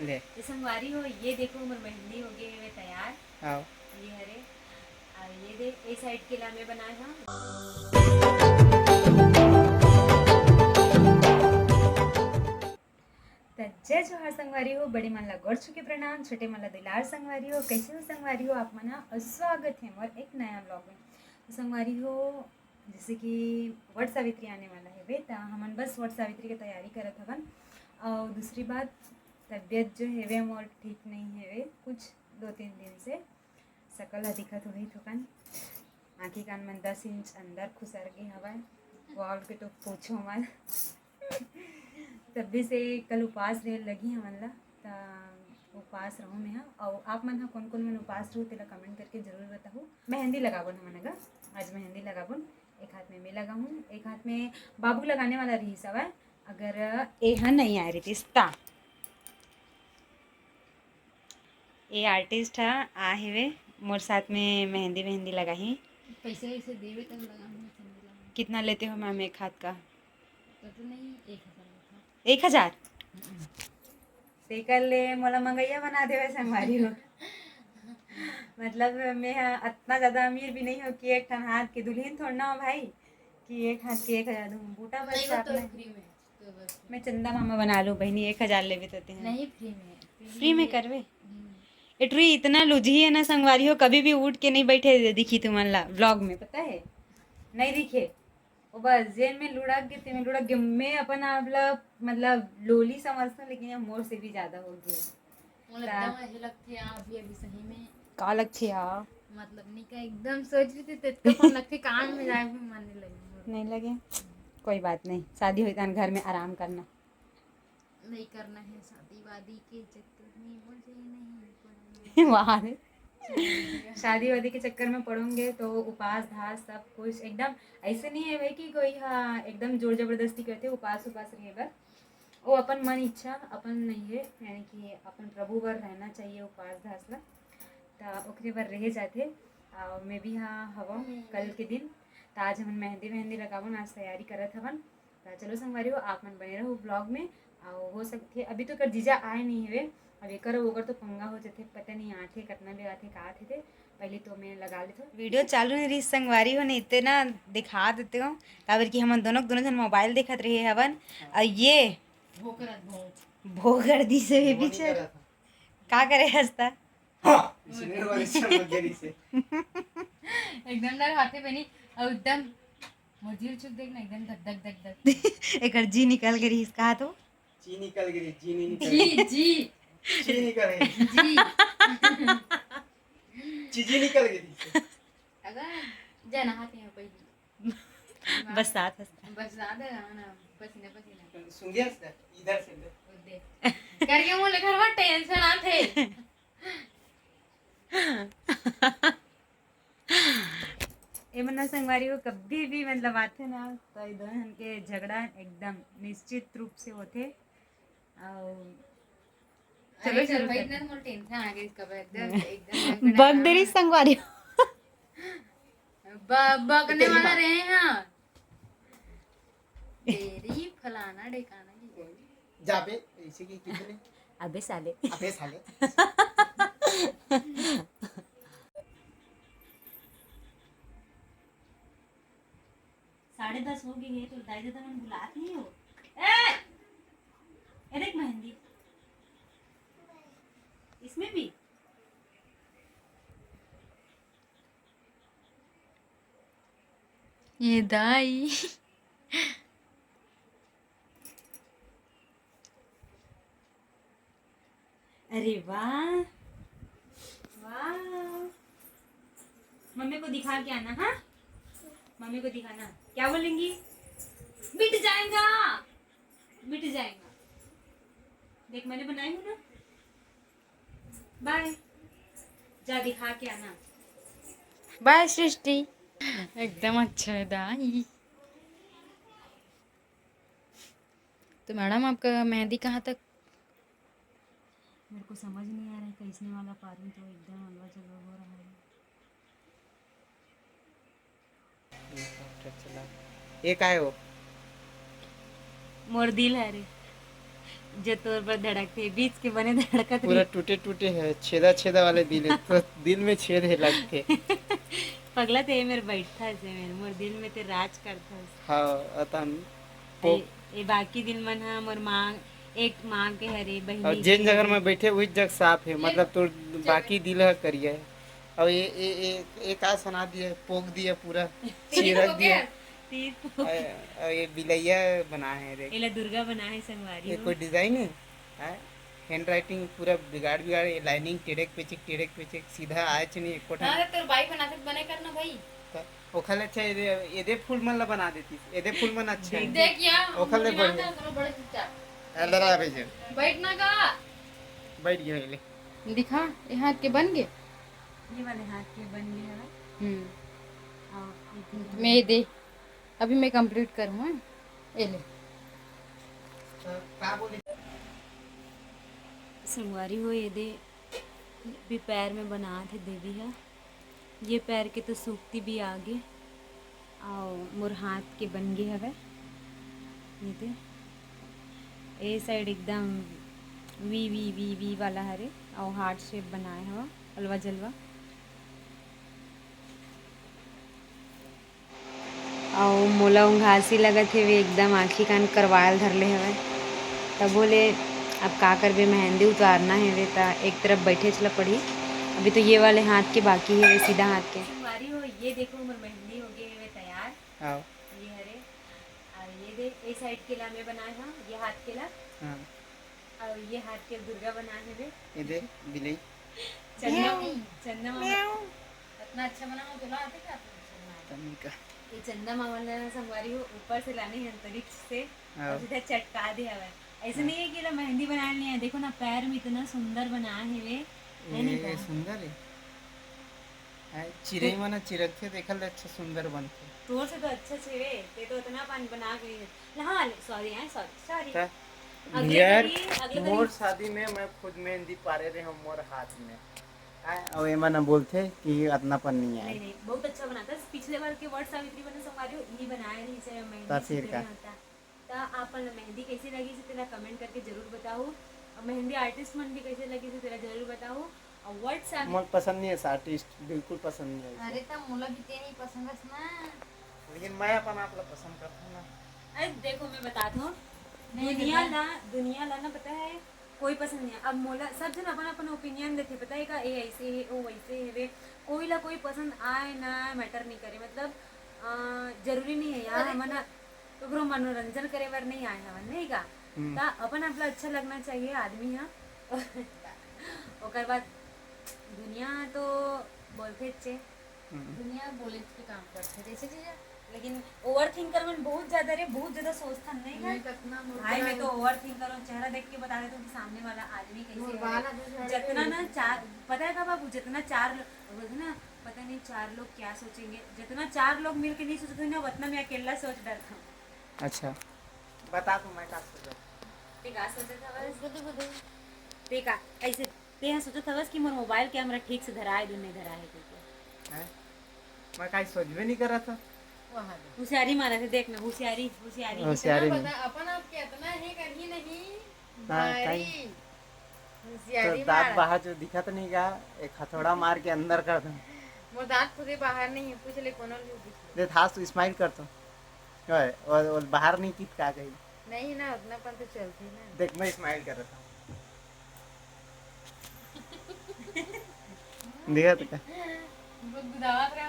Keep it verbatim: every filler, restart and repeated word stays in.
ले। तो संगवारी हो, ये देखो, मोर मेहंदी हो गए हवे तैयार। आओ। ये हरे, और ये देख, ए साइड के ला मैं बनाए हूँ। त जय जोहार संगवारी हो, बड़े मन ला गोड़ छू के प्रणाम, छोटे मन ला दुलार संगवारी हो। कैसे हो संगवारी हो आप मन ह? और स्वागत है मोर एक नया vlog में। तो संगवारी हो, जैसे कि वट सावित्री आने वाला है बे, त हमन बस वट सावित्री के तैयारी करत हवन। और दूसरी बात, तबीयत जो हेवे मोर ठीक नहीं हेवे कुछ दो तीन दिन से। शकल ह दिखत होही थोकन, आँखी कान मन दस इंच अंदर खुसर गे हवय, वॉल के तो पूछो मत। तभी से कल उपास रहे लगी हमन ला, त उपास रहूँ मैं ह। और आप मन ह कौन कौन मन उपास रहू, तेला कमेंट करके जरूर बताहू। मेहंदी लगाबोन हमन, अगर आज मेहंदी लगाबोन, एक हाथ में मैं लगाहूँ, एक हाथ में बाबू लगाने वाला रहिस हवय। अगर ए ह नहीं आए रहितिस ता, ए आर्टिस्ट ह आ हेवे मोर साथ में मेहंदी वेहंदी लगाही। पैसे वैसे देवे तब लगाहूँ, ऐसे नहीं लगाहूँ। कितना लेते हो मैम एक हाथ का? तो, तो नहीं, एक हजार लेता। एक हजार? हम्म। तेकर ले मोला मंगैया बना देवे संगवारी हो। मतलब मैं ह अतना ज्यादा अमीर भी नहीं हो कि एक ठन हाथ के दुल्हन थोड़ ना हो भाई, कि एक हाथ के एक हजार दूँ। बूटा नहीं, बस वो तो आपने फ्री में, तो बस। मैं चंदा मामा बना लूँ बहनी, एक हजार लेबे तो तें। नहीं, फ्री में। फ्री में करबे? हम्म। ए टुरी इतना लुझी है ना संगवारी हो, कभी भी उठ के नहीं बैठे दिखी तुमन ला vlog में, पता है? नहीं दिखे। वो बस जेन में लुढ़क गे, तेन में लुढ़क गे। मैं अपन आप ला मतलब लोली समझता हूँ, लेकिन ये मोर से भी ज्यादा हो गई। मोला ता- एकदम ऐसे लगथे आ, अभी, अभी सही में। का लगथे आ? मतलब नहीं का एकदम सोच रही थी, तेरे को कौन लगथे काम में जाए भी मन नहीं लगे मोर। नहीं लगे? कोई बात नहीं, शादी होई तहन घर में आराम करना। नहीं करना है शादी वादी के चक्कर में, मुझे नहीं पड़ना। वाह रे। शादी वादी के चक्कर में पड़ोगे तो उपास धास सब कुछ एकदम ऐसे नहीं है भाई कि कोई, हाँ, एकदम जोर जबरदस्ती करथे उपास उपास रहे बर। वो अपन मन इच्छा, अपन नहीं है, यानी कि अपन प्रभु बर रहना चाहिए उपास धास ला, त ओकरे बर रहे जाथे। और मैं भी हाँ हवा कल के दिन, त आज हमन मेहंदी वेहंदी लगावन, आज तैयारी करत हवन। त चलो संगवारी हो, आप मन बने रहो vlog में। और हो सकथे अभी तो कर जीजा आए नहीं हवे, अब एकर ओकर तो पंगा हो जथे, पता नहीं आथे कतना बे आथे का आथे ते। पहले तो मैं लगा लेथो। वीडियो चालू नहीं रही संगवारी हो, नहीं इतना दिखा देते हो, काबर कि हमन दोनों दोनों जन मोबाइल देखत रहे हवन। और ये भोकरत भोक। भोकर दी से भी वो नहीं पीछे करत। का करे हंसता? हाँ, इसने वाली समझ गई से। एकदम डर हाथे बनी और एकदम मोर जीव चुप देखना, एकदम धक धक धक धक। एकर जी निकल गई इसका तो। जी निकल गई, जी नहीं निकल जी, गई। जी। जी निकल गई। जी। चीजी निकल गई। अगर जाना हाथ यहाँ पे ही। बस साथ हंसता। बस साथ है ना, पसीना पसीना। सुंगे हंसता, इधर से इधर। दे। करके मुँह लेकर वो टेंशन आथे। ए मन ना संगवारी हो, कभी भी मतलब आथे ना, तो ये दोनों जन के झगड़ा एकदम निश्चित रूप से होथे। और चलो अरे, शुरू भाई, करते इतना हैं। मोर टेंशन आ गई इसका, एकदम, एकदम झगड़ा बग दे रही ना। संगवारी हो। ब-, बगने वाला रहे हैं। तेरी फलाना ढेकाना की। जाबे, ऐसे की कितने? अबे साले। अबे साले। साढ़े दस हो गई है, तो दाई ददा मन बुलात नहीं हो। ए! ए देख मेहंदी। इसमें भी? ये दाई। अरे वाह, वाह। मम्मी को दिखा के आना, हाँ? मम्मी को दिखाना। क्या बोलेंगी? मिट जाएगा, मिट जाएगा। देख, मैंने बनाई हूँ ना। बाय। जा, दिखा के आना। बाय सृष्टि। एकदम अच्छा है दाई। तो मैडम, आपका मेहंदी कहाँ तक? मेरे को समझ नहीं आ रहा है, कैसने वाला पारूँ, तो एकदम अलवा चलवा हो रहा है। ये काय हो? मोर दिल है रे। जो तोर बर धड़कथे, बीच के बने धड़कत पूरा रही। टूटे टूटे है, छेदा छेदा वाले दिल है, तो दिल में छेद है लगथे। पगला ते मेर बैठा से मेर, मोर दिल में ते राज करथस। हाँ, अतन ए, ए बाकी दिल मन हा मोर माँ, एक माँ के हरे बहिनी और जेन के जगह हरे। में बैठे वही जगह साफ है, मतलब तोर बाकी दिल है करिया है। और ये ये ये, ये का सुना दिया, पोक दिया पूरा, चिरक दिया। तीर पोक। और, और ये बिलैया बना है रे। एला दुर्गा बना है संगवारी ये हो। कोई डिजाइन है? हाँ? हैंड राइटिंग पूरा बिगाड़ बिगाड़, ये लाइनिंग टेढ़ेक पेचेक टेढ़ेक पेचेक, सीधा आयच नहीं एको ठन। हाँ, तो तोर बाई बनाथे तो बने करना भाई। तो ओखर ले अच्छा एदे, एदे फूल मन ला बना देती, एदे फूल मन अच्छा है। देख या, ओखर ले मुझे ना बढ़िया। तो करो बड़े चुपचाप। ए, लड़ा भैया। बैठ ना का? बैठ गया ले। दिखा, ये हाथ के बन गए? ये वाले हाथ के बन गए हवे। हम्म। हाँ, ये तो मैं ये दे, अभी मैं कंप्लीट करूँ, हाँ? ये ले। तो का बोले? संगवारी हो, ये दे भी पैर में बनात हे देवी ह। ये पैर के तो सूखती भी आगे, अउ मोर हाथ के बन गे हवय। ये दे, ए साइड एकदम वी वी वी वी वाला हरे, अउ हार्ट शेप बनाए हव, अलवा जलवा। अउ मोला उंघासी लगत हेवे, एकदम आँखी कान करवाल धर ले हवय। तभो ले अब का करबे, मेहंदी उतारना हेवे, त एक तरफ बैठेच ल पड़ही। अभी तो ये वाले हाथ के बाकी हेवे, सीधा हाथ के। संगवारी हो, ये देखो, हमर मेहंदी हो गे हेवे तैयार। हाँ। ये हरे, अउ ये दे, ए साइड के ला मैं बनाए हव, ये हाथ के ला। हाँ। अउ ये हाथ के दुर्गा बनाए हेवे। ये दे, बिलई। चंदा, म्याऊ। चंदा मामा। म्याऊ। इतना अच्छा बना हो, तोला आथे का? अच्छा बनाए। तनिका। ये चंदा मामा ने संगवारी हो, ऊपर से लाने हैं अंतरिक्ष से, हाँ। और सीधा चटका दे हवे। ऐसे हाँ। नहीं है कि ला मेहंदी बनाए नहीं है। देखो ना, पैर में इतना सुंदर बनाए हेवे, है नहीं ये का? सुंदर है। हाँ, चिरई मन ह चिरकथे, तेखर ले अच्छा सुंदर बनथे। तोर से तो अच्छा छेवे, ते तो इतना पान बना के नहीं दे। हाँ, सॉरी, हाँ, सॉरी, सॉरी। का? अगले यार, दिन ही, अगले दिन मोर ही। शादी में मैं खुद मेहंदी पारे रहे हूँ मोर हाथ में। हाँ, अउ एमन बोलथे कि अतना पन नहीं आए। नहीं, नहीं, बहुत अच्छा बनाता है। पिछले बार के वट सावित्री बने संगवारी हो, इही बनाए रही से मेहंदी ता फिर सीते का? में होता। त आप मन ल मेहंदी कइसे लगिस हे, तेला कमेंट करके जरूर बताहू। अउ मेहंदी आर्टिस्ट मन भी कइसे लगिस हे, तेला जरूर बताहू। अउ WhatsApp मोला पसंद नहीं है आर्टिस्ट, बिल्कुल पसंद नहीं है। अरे, त मोला भी ते नहीं पसंद है ना। लेकिन मैं अपन आप ला पसंद करता हूँ ना। अरे देखो, मैं बता दूँ, नहीं, दुनिया देखो। ला, दुनिया ला ना पता है, कोई पसंद नहीं है। अब मोला सब जन अपन अपन ओपिनियन देथे, पता है का, ए ऐसे है, ओ वैसे है, वे कोई ला कोई पसंद आए ना आए, मैटर नहीं करे। मतलब अ, जरूरी नहीं है यार, अरे हमन ह ककरो मनोरंजन करे बर नहीं आए हवन, नहीं का? हम्म। त अपन आप ला अच्छा लगना चाहिए आदमी ह। ओकर बाद दुनिया तो बोलथे चे। हम्म। दुनिया बोले के काम करथे, जैसे चीज है। लेकिन ओवर थिंकर मन बहुत ज्यादा रे, बहुत ज्यादा सोचथन, नहीं का? मैं कतना मोर भाई, मैं बाल तो ओवर थिंकर हूँ, चेहरा देख के बता देता हूँ कि सामने वाला आदमी कैसे मोर है। बाल अभी झड़ जतना गए। ना चार, पता है का बाबू, जतना चार लोग, बोलते ना, पता नहीं चार लोग क्या सोचेंगे, जितना चार लोग मिलके नहीं सोचते ना, उतना मैं अकेला सोच डरता हूँ। अच्छा, बता तू, मैं का सोचत? ते का सोचत हवस? बुद्धू, बुद्धू। ते का, ऐसे, ते हा सोचत हवस कि मोर मोबाइल कैमरा ठीक से धराए दू, नहीं धराए है करके। हैं? मैं काई सोचबे नहीं करत हूँ। वहाँ दे। होशियारी मारत हे, देख ना, होशियारी, होशियारी। होशियारी इतना नहीं। बता, अपन आप के इतना ही करही नहीं, हाँ, भारी। काई? होशियारी तो दांत मार। बाहर जो दिखत नहीं का, एक हथौड़ा मार के अंदर कर दूं। मोर दांत खुदे बाहर नहीं है, पूछ ले, कोनो भी पूछ ले। देख, हाथ तो स्माइल कर तो। ओए, वो, वो बाहर नहीं कित का कही। नहीं ना, उतना पन तो चलती ना। देख, मैं स्माइल कर रहा हूँ। दिखा तो का? गुदगुदावत रहा